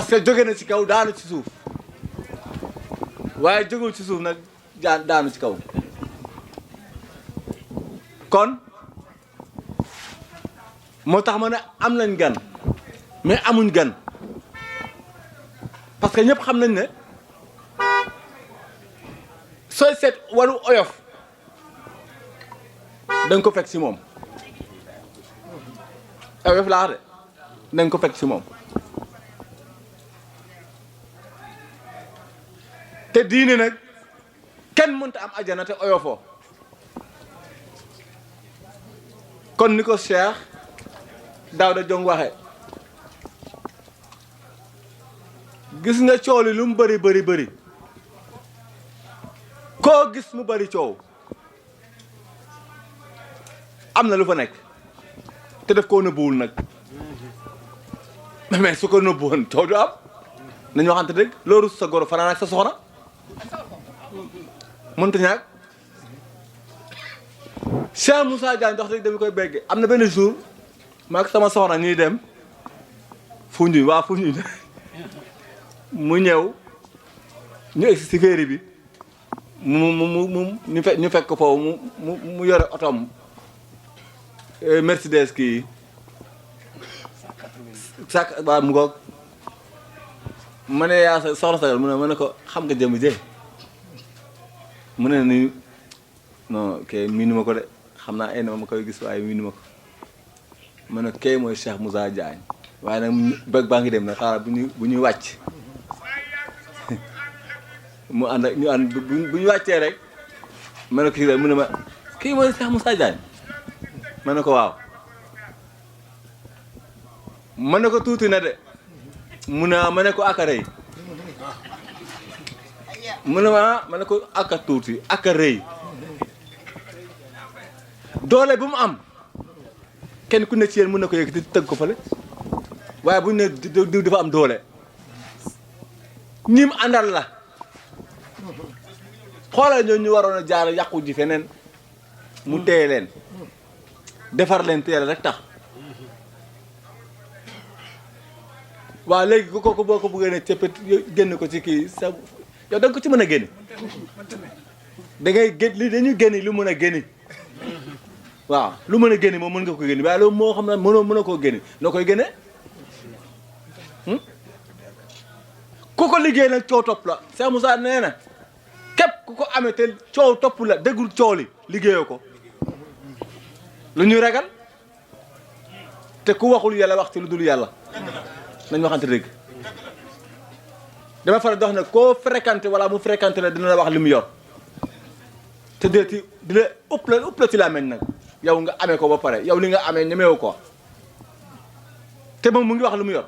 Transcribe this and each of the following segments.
parce que jóge na ci kaw daanu ci suuf waaye jógul ci suuf nag daanu ci kaw kon moo tax ma ne am nañ gan mais amuñ gan parce que ñëpp xam nañ ne sooy seet walu oyof dañ ko fekk ci moom oyof laa de dañ ko fekk ci moom te diine nag kenn mënta am ajana te oyofoo kon ni ko Cheikh Daouda Diong waxe gis nga coow li lu mu bëri koo gis mu bëri coow am na lu fa nekk te def koo nëbbuwul nag mais su ko nëbbuwoon coow du am nañu waxante dëgg loolu sa goro fanaan ak sa soxna mënta ñaag Cheikh Moussa Diagne dox dëgg dama koy bégge am na benn jour ma ak sama soxna ñuy dem Foundiougne mu ñëw ñu egsi si féeri bi ñu fekk foofu mu yore otom Mercedes kii sac waa mu ngoog ma ne yaa soxna sagal mu ne ma ne ko xam nga jëm jee mu ne ni non kay miinu ma ko de xam naa ay na ma koy gis waaye miinu ma ko ma ne kay mooy Cheikh Moussa Diagne waaye nag bëgg baa ngi dem nag xaaral bu ñuy wàcc mu ànd ak ñu ànd bu ñu wàccee rek ma ne ko kii mu ne ma kii mooy Cheikh Moussa Diagne ma ne ko waaw ma ne ko tuuti na de mu ne ma ne ko aka rëy mu ne ma ne ko aka tuuti aka rëy doole bu mu am kenn ku ne ci yéen mën na ko yëkkati tëgg ko fële waaye bu ñu ne diw dafa am doole ñim àndal la xoolal ñoo ñu waroon a jaar yàqu ji feneen mu téye leen defar leen téye rek tax waaw léegi kooku boo ko bëggee ne cëppet génn ko ci kii sa yow da nga ko ci mën a génne da ngay gén li dañuy génne lu mën a génne waaw lu mën a génne moom mën nga ko génne waaye loolu moo xam ne mën a koo génne noo koy génne ku ko liggéey nag coow topp la Cheikh Moussa nee na képp ku ko amee te coow topp la déggul coow li liggéeyoo ko lu ñuy ragal te ku waxul yàlla wax ci lu dul yàlla nañ waxante dëgg dama faral di wax ne koo fréquenté wala mu fréquenté la dina la wax li mu yor te di la ëpp la ci la meñ nag yow nga amee ko ba pare yow li nga amee ñemeewu ko te moom mu ngi wax lu mu yor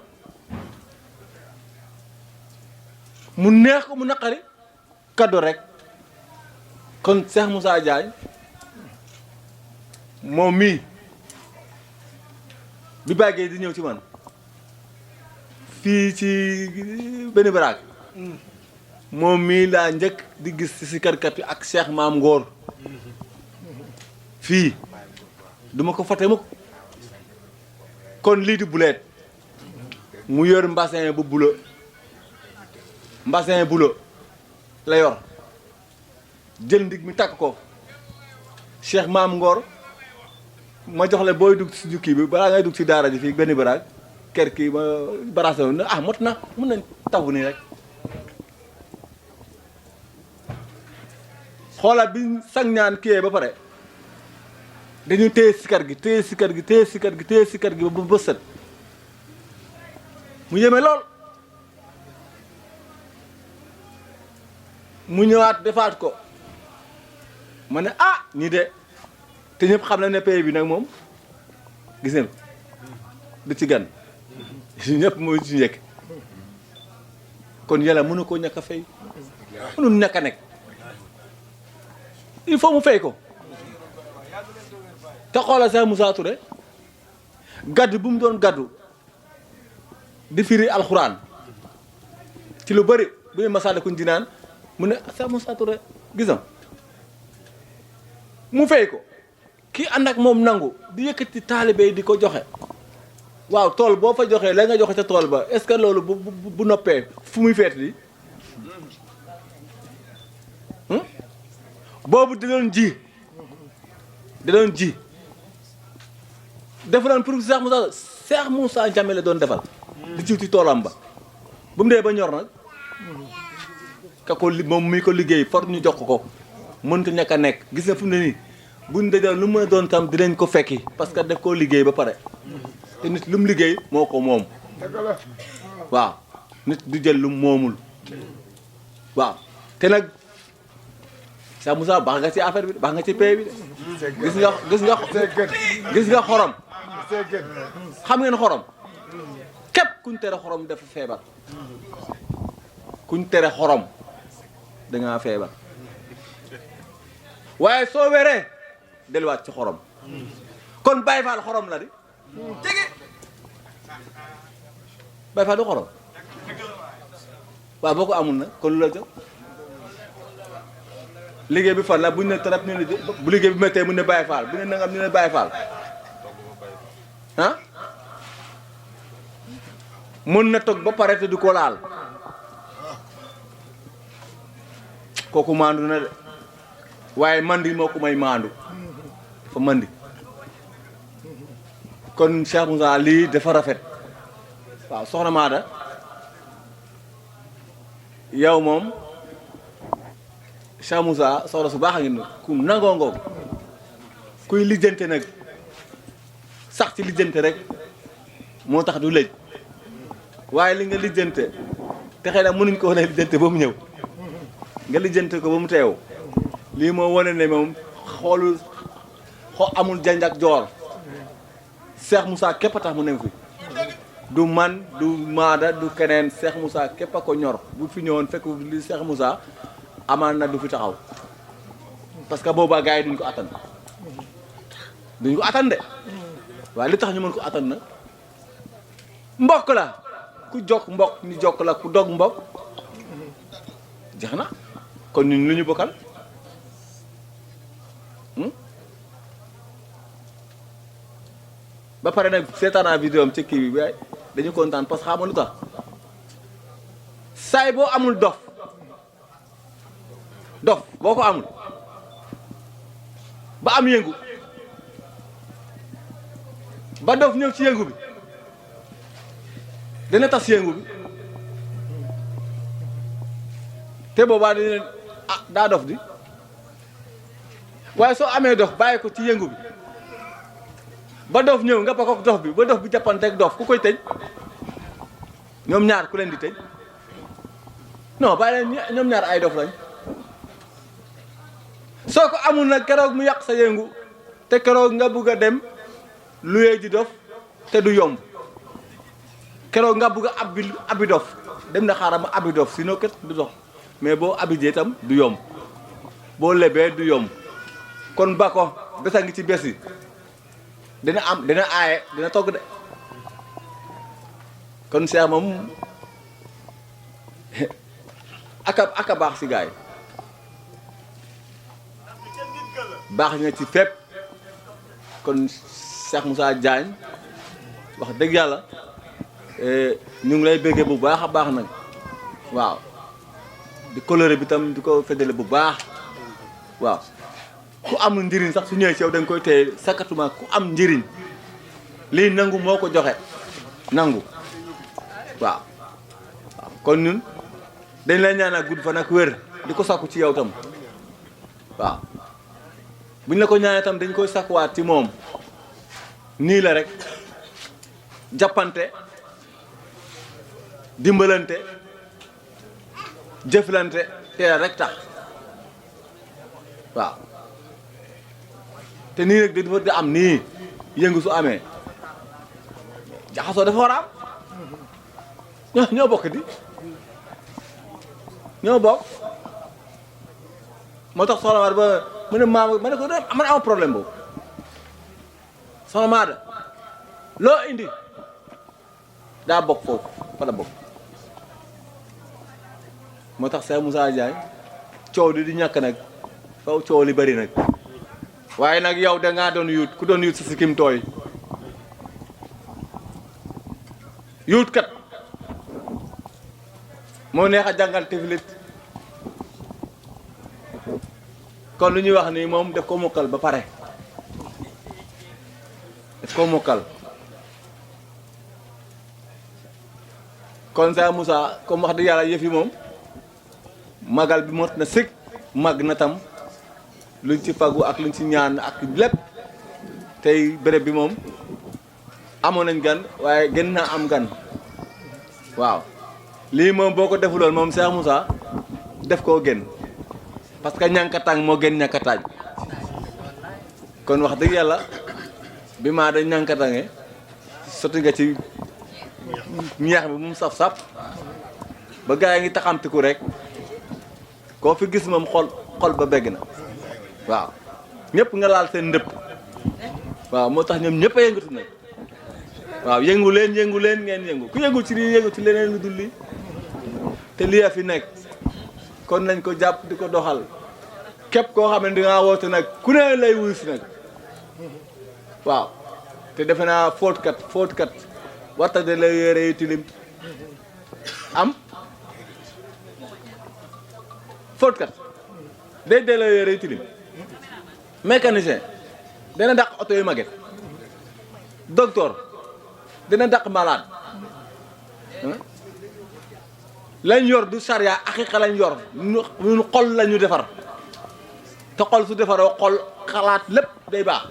mu neex ko mu naqari kaddu rek kon Cheikh Moussa Diagne moom mii bi bàggee di ñëw ci man fii ci benn baraag moom mii laa njëkk di gis ci sikarkat yi ak Cheikh Maam Ngor fii duma ko fàtte mukk kon lii di buleet mu yor mbassin bu bulo mbassin bulo la yor jël ndig mi takk ko Cheikh Maam Ngor ma jox la booy dugg ci jukki bi balaa ngay dugg ci daara ji fii benn baraag kër kii ma baraase woon ah mot na mën nañ taw nii rek xoolal bi sang ñaan kiyee ba pare dañu téye sikar gi ba bës set mu yéeme lool mu ñëwaat defaat ko ma ne ah ñii de te ñëpp xam na ne pays bi nag moom gis ngeen du ci gan ñëpp mooy ci njëkk kon yàlla mënu ko ñàkk a fay mënu ñàkk a nekk il faut mu fay ko te xoolal Cheikh Moussa Touré gaddu bu mu doon gaddu di firi alxuraan ci lu bëri bu ñu Masaalikul Jinaan mu ne Cheikh Moussa Touré gisam mu fay ko kii ànd ak moom nangu di yëkkati taalibe yi di ko joxe waaw tool boo fa joxee la nga joxe ca tool ba est-ce que loolu bu noppee fu muy feet di boobu di doon ji def naan pour Cheikh Moussa Ndiamé la doon defal di jiw ci toolam ba bu mu dee ba ñor nag ka ko moom mi ko liggéey for ñu jox ko mënta ñàkk a nekk gis nga fu mu ne nii buñ dajal lu mën a doon tam dinañ ko fekki parce que daf koo liggéey ba pare te nit lu mu liggéey moo ko moom waaw nit du jël lu moomul waaw te nag Cheikh Moussa baax nga ci affaire bi baax nga ci pay bi de gis nga xorom xam ngeen xorom képp kuñ tere xorom dafa feebar kuñ tere xorom dangaa feebar waaye soo wéree delluwaat ci xorom kon Baye Fall xorom la di Baye Fall du xorom waaw boo ko amul nag kon lu la jox liggéey bi fan la buñ ne tarap ñu ne bu liggéey bi méttee mu ne Baye Fall bu ne nangam ñu ne Baye Fall ah mën na toog ba pare te du ko laal kooku maandu na de waaye mandi moo ko may maandu dafa mandi kon Cheikh Moussa lii dafa rafet waaw soxna Maada yow moom Cheikh Moussa soxna su baax a ngi ne ku nangoo ngoog kuy lijjante nag sax ci lijjante rek moo tax du lëj waaye li nga lijjante te xëy na mënuñ ko wane lijjante ba mu ñëw nga lijjante ko ba mu teew lii moo wane ne moom amul janj ak joor Cheikh Moussa képp a tax mu ne fi du man du Maada du keneen Cheikh Moussa képp a ko ñor bu fi ñëwoon fekk li Cheikh Moussa amaan na du fi taxaw parce que boobaa gars yi duñ ko attan de waaye li tax ñu mën ko attan na mbokk la ku jokk mbokk ñu jokk la ku dog mbokk jeex na kon ñun lu ñu bokkal ba pare nag seetaanaa vidéo am ci kii bi waaye dañu kontaan parce que xam nga lu tax saay boo amul dof boo ko amul ba am yëngu ba dof ñëw ci yëngu bi dina tas yëngu bi te boobaa dañu leen daa dof di waaye soo amee dof bàyyi ko ci yëngu bi ba dof ñëw nga bokk ak dof bi ba dof bi jàppanteeg dof ku koy tëj ñoom ñaar ku leen di tëj non bàyyi leen ñoom ñaar ay dof lañ soo ko amul nag keroog mu yàq sa yëngu te keroog nga bugg a dem luyee ji dof te du yomb keroog nga bugg a abbi dof dem na xaaral ma abbi dof sinon kat du dox mais boo abidee itam du yomb boo lebee du yomb kon ba ko besa ngi ci bés yi dina aaye dina togg de kon Cheikh moom aka baax si gaay baax nga ci fépp kon Cheikh Moussa Diagne wax dëgg yàlla ñu ngi lay béggee bu baax a baax nag waaw di coloré bi tam di ko feddale bu baax waaw ku am njëriñ sax su ñëwee ci yow da nga koy téye sakatuma ku am njëriñ lii nangu moo ko joxe nangu waaw kon ñun dañ lay ñaanal gudd fan ak wér di ko sakku ci yow tam waaw buñ la ko ñaanee tam dañ koy sakkuwaat ci moom nii la rek jàppante dimbalante jëflante te rek tax waaw te nii rek dafa di am nii yëngu su amee jaxasoo dafa war a am ñoo bokk di ñoo bokk moo tax soxna Maada ba mu ne ma ne ko man am problème boobu soxna Maada loo indi daa bokk foofu fa la bokk moo tax Cheikh Moussa Diagne coow di ñàkk nag faw coow li bari nag waaye nag yow dangaa doon yuut ku doon yuut sa sikkim tooy yuutkat moo neex a jàngal tiflit kon lu ñuy wax nii moom daf ko mokkal ba pare daf ko mokkal kon Cheikh Moussa comme wax dëgg yàlla yëf yi moom magal bi mot na sëg mag na tam luñ ci fagu ak luñ ci ñaan ak lépp tey béréb bi moom amoon nañ gan waaye gën naa am gan waaw lii moom boo ko defuloon moom Cheikh Moussa def koo gën parce que ñànkatang moo gën ñànkataaj kon wax dëgg yàlla bi maa dañ ñànkatange sotti nga ci ñeex bi mu saf-saf ba gaa yi ngi taxamtiku rek koo fi gis moom xol ba begg na waaw ñëpp nga laal seen ndëpp waaw moo tax ñoom ñëpp a yëngatu nag waaw yëngu leen ngeen yëngu ku yëngu ci lii yëngu ci leneen lu dul lii te lii a fi nekk kon nañ ko jàpp di ko doxal képp koo xam ne dingaa woote nag ku ne lay wuyu si nag waaw te defe naa fóotkat warta de la yére yu tilim am fóotkat day de la yére yu tilim mécanicien dana dàq oto yu maget docteur dina dàq malade lañ yor du sariya aqiqa lañ yor ñun xol la ñu defar te xol su defaroo xol xalaat lépp day baax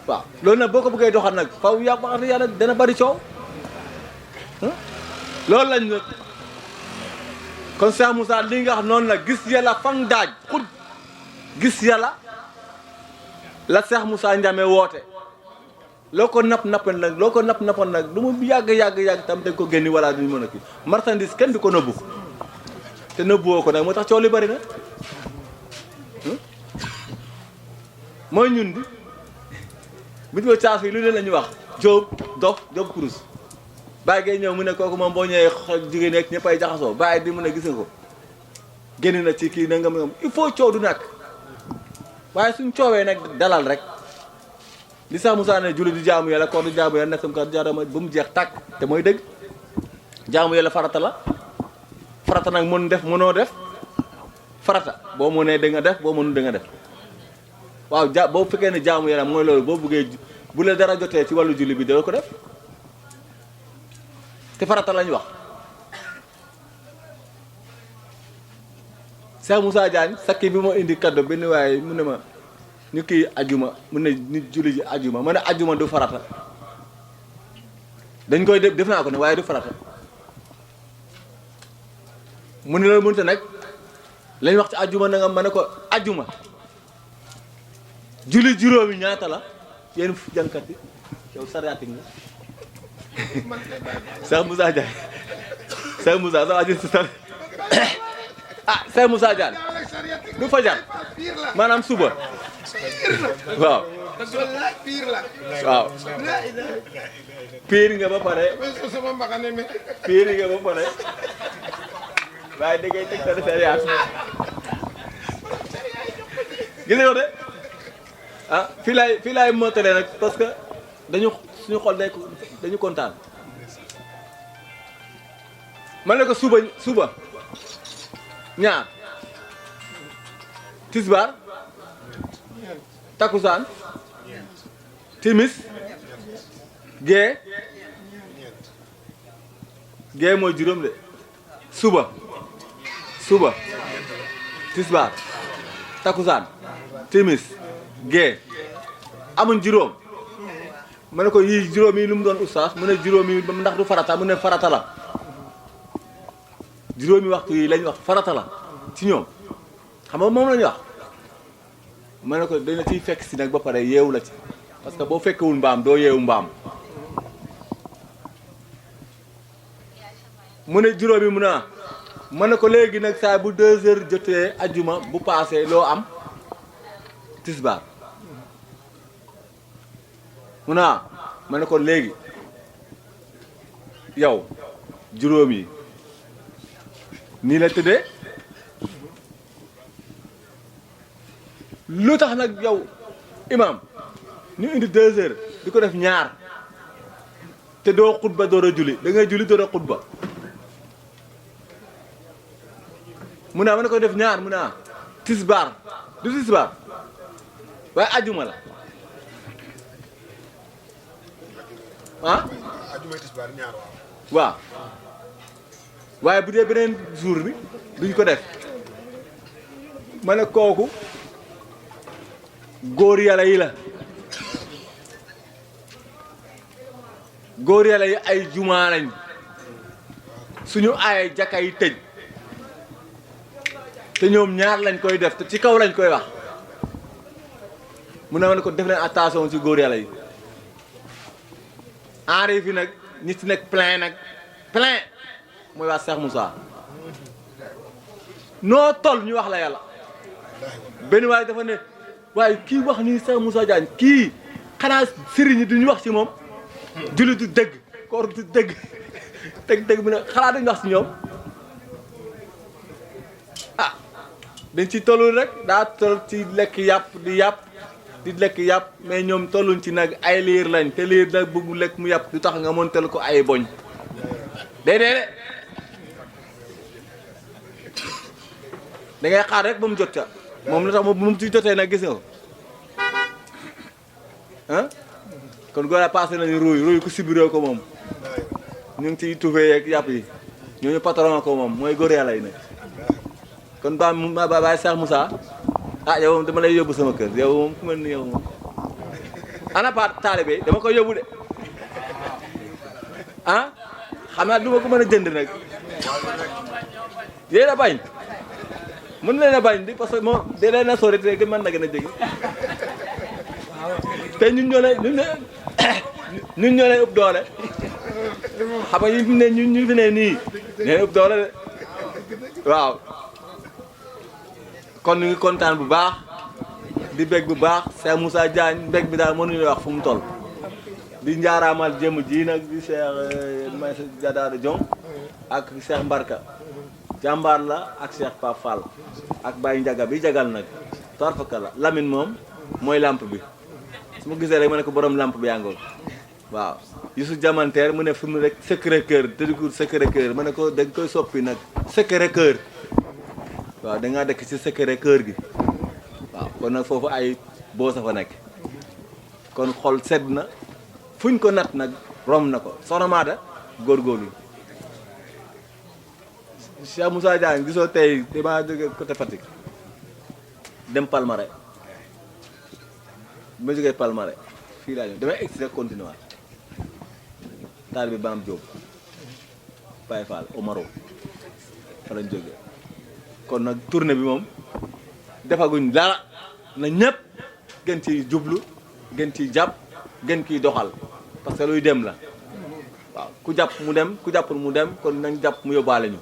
waaw loolu nag boo ko bëggee doxal nag faw yàlla dana bari coow loolu lañ nag kon Cheikh Moussa li nga wax noonu la gis yàlla fang daaj xut gis yàlla la Cheikh Moussa Ndiamé woote loo ko nappan nag lu mu yàgg tam dañ ko génni wala duñu mën a kii marchandise kenn du ko nëbbu te nëbbuwoo ko nag moo tax coow li bari na mooy ñun di bu ñu ko caas yi lu leen la ñu wax Jóob kurus bàyyi ngay ñëw mu ne kooku moom boo ñëwee jigéen nekk ñëpp ay jaxasoo bàyyi di mu ne gis nga ko génn na ci kii nangam il faut coow du nàkk waaye suñ coowee nag dalal rek li Cheikh Moussa ne julli di jaamu yàlla koor di jaamu yàlla nekk sam ka jaarama ba mu jeex tàkk te mooy dëgg jaamu yàlla farata la farata nag mën def mënoo def farata boo mënee da nga def boo mënul da nga def waaw boo fekkee ne jaamu yàlla mooy loolu boo buggee bu la dara jotee ci wàllu julli bi doo ko def te farata lañ wax Cheikh Moussa Diagne sakki bi moo indi kaddu benn waaye mu ne ma ñu kii ajuma mu ne nit julli ji ajuma ma ne ajuma du farata dañ koy def naa ko ne waaye du farata mu ne loolu mënta nag lañ wax ci ajuma na nga ma ne ko ajuma julli juróomi ñaata la yéen jànkat yi yow sariyatik nga Cheikh Moussa Diagne Cheikh Moussa sa ajin sa Cheikh Moussa Diagne du fajar maanaam suba waaw waaw piir nga ba pare piir nga ba pare waaye da ngay teg sa sariyaat gis nga ko de fii laay mottalee nag parce que suñu xol dañu kontaan man ne ko suba ñaar tisbaar takusaan timis gee mooy juróom de suba tisbaar takusaan timis gee amuñ juróom ma ne ko yii juróom yi lu mu doon oustaz mu ne juróom yi ndax du farata mu ne farata la juróomi waxtu yi lañ wax farata la ci ñoom xam nga moom lañu wax ma ne ko dana ciy fekk si nag ba pare yeewu la ci parce que boo fekkewul mbaam doo yeewu mbaam mu ne juróomi mu ne ma ne ko léegi nag saa bu 2 heures jotee ajjuma bu paasee loo am tisbaar mu ne ma ne ko léegi yow juróom yi nii la tëddee lu tax nag yow imam ñu indi 2 heures di ko def ñaar te doo xutba door a julli da ngay julli door a xutba mu ne ma ne ko def ñaar mu ne tisbaar du tisbaar waaye ajuma la ah ajuma tisbaar ñaar waaw waaye bu dee beneen jour bi duñ ko def ma ne kooku góor yàlla yi la góor yàlla yi ay jumaa lañ suñu ay jàkka yi tëj te ñoom ñaar lañ koy def te ci kaw lañ koy wax mu ne ma ne ko def leen attention ci góor yàlla yi enri fi nag ñi ci nekk plein nag plein mooy waa Cheikh Moussa noo toll ñu wax la yàlla benn waaye dafa ne waaye kii wax nii Cheikh Moussa Diagne kii xanaa sëriñ ñi duñu wax ci moom julli du dëgg koor du dëgg dëgg mu ne xanaa dañu wax ci ñoom ah dañ ci tollul rek daa toll ci lekk yàpp di lekk yàpp mais ñoom tolluñ ci nag ay liir lañ te liir nag bëggu lekk mu yàpp du tax nga montel ko ay boñ déedéet da ngay xaar rek ba mu jot ca moom la tax moom bu mu ci jotee nag gis nga ko ah kon góor a passé nañu ruuy ku sibiroo ko moom ñu ngi ciy tuufee yeeg yàpp yi ñooñu patron ko moom mooy góor yàlla yi nag kon baay Cheikh Moussa ah yow moom dama lay yóbbu sama kër yow moom ku mel ni yow moom ana pa taalibe dama koy yóbbu de ah xam naa du ma ko mën a jënd nag yéen a bañ mën leen a bañ di parce que moom da leen a sori te gën mën na gën a jege te ñun ñoo leen ëpp doole xam nga ñu fi ne nii ñoo ëpp doole de waaw kon ñu ngi kontaan bu baax di bég bu baax Cheikh Moussa Diagne bég bi daal mënuñu wax fu mu toll di njaaraamal jëm ji nag di Cheikh Maïssa Diadada Diong ak Cheikh Mbarka jàmbaar la ak Cheikh Pape Fall ak Baye Ndiaga bi jagal nag torfaka la Lamine moom mooy lampe bi su ma gisee rek ma ne ko borom lampe bi yàngool waaw Youssou Diamanteer mu ne fi mu rek Sacré-Cœur te di ko Sacré-Cœur ma ne ko dañ koy soppi nag Sacré-Cœur waaw da ngaa dëkk ci Sacré-Cœur gi waaw kon nag foofu ay boo sa fa nekk kon xol sedd na fuñ ko nat nag rom na ko soxna Maada góorgóorlu Cheikh Moussa Diagne gisoo tey damaa jóge côté Fatick dem Palmarin bi ma jógee Palmarin fii laa ñëw damay egsi rek continuer taalibe bi Bam Diop Baye Fall Omaro fa lañ jógee kon nag tournée bi moom defaguñ dara na ñëpp gën ciy jublu gën ciy jàpp gën kiy doxal parce que luy dem la waaw ku jàpp mu dem ku jàppul mu dem kon nañ jàpp mu yóbbaale ñu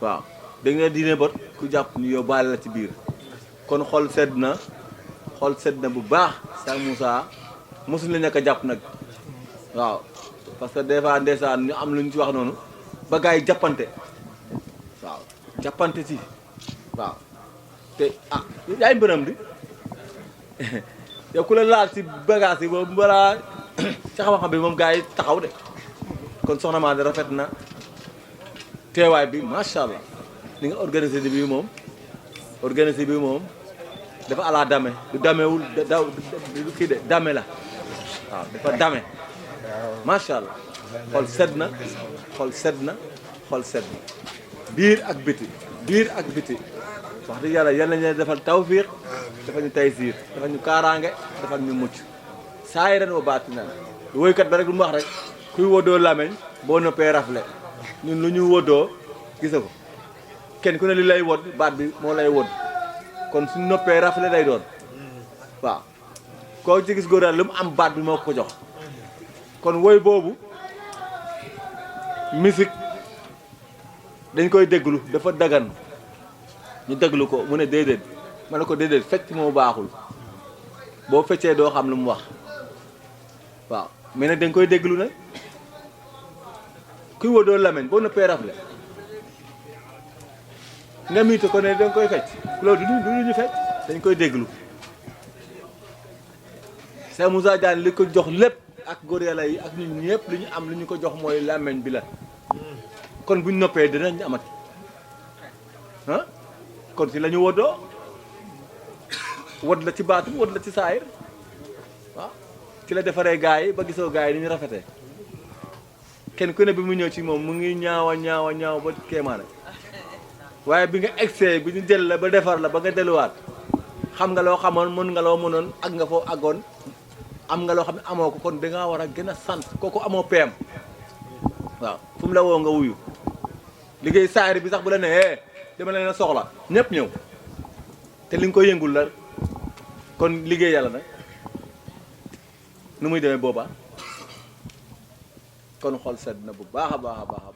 waaw da nga dine bot ku jàpp ñu yóbbaale la ci biir kon xol sedd na bu baax Cheikh Moussa mosuñ la ñàkk a jàpp nag waaw parce que des fois ndeysaan ñu am lu ñu ci wax noonu ba gars yi jàppante waaw jàppante ci waaw te ah yaay mbëram di yow ku la laal ci bagage yi boobu balaa ci xam-xam bi moom gars yi taxaw de kon soxna maa de rafet na teewaay bi macha allah li nga organisé bi moom dafa ala dame du damewul du kii de dame la waaw dafa dame macha allah xol sedd na biir ak biti wax dëgg yàlla yal nañu defal tawfiq dafa ñu taysiir dafa ñu kaaraange dafa ñu mucc saa yi ren wa baati na woykat ba rek lu mu wax rek kuy woddoo lameñ boo noppee rafle ñun lu ñu woddoo gisa ko kenn ku ne li lay wodd baat bi moo lay wodd kon suñu noppee rafle day doon waaw koo ci gis góor daal lu mu am baat bi moo ko jox kon woy boobu musique dañ koy déglu dafa dagan ñu déglu ko mu ne déedéet ma ne ko déedéet fecc moo baaxul boo feccee doo xam lu mu wax waaw mais nag dañ koy déglu nag kuy woo doo lameñ boo noppee rafle nga miite ko ne danga koy fecc loolu du ñu fecc dañ koy déglu Cheikh Moussa Diagne li ko jox lépp ak góor yàlla yi ak ñun ñëpp li ñu am li ñu ko jox mooy làmmeñ bi la kon buñ noppee dinañ amati ah kon si la ñu woddoo wod la ci baatum wod la ci saayir waaw ci la defaree gars yi ba gisoo gars yi ni ñu rafetee kenn ku ne bi mu ñëw ci moom mu ngi ñaaw ba kéemaane waaye bi nga egsee bi ñu jël la ba defar la ba nga delluwaat xam nga loo xamoon mën nga loo mënoon ak nga foo àggoon am nga loo xam ne amoo ko kon dangaa war a gën a sant kooku amoo peem waaw fu mu la woo nga wuyu liggéey saayir bi sax bu la nee dama leen a soxla ñëpp ñëw te li nga koy yëngul la kon liggéey yàlla nag nu muy demee boobaa kon xol sedd na bu baax a baax a baax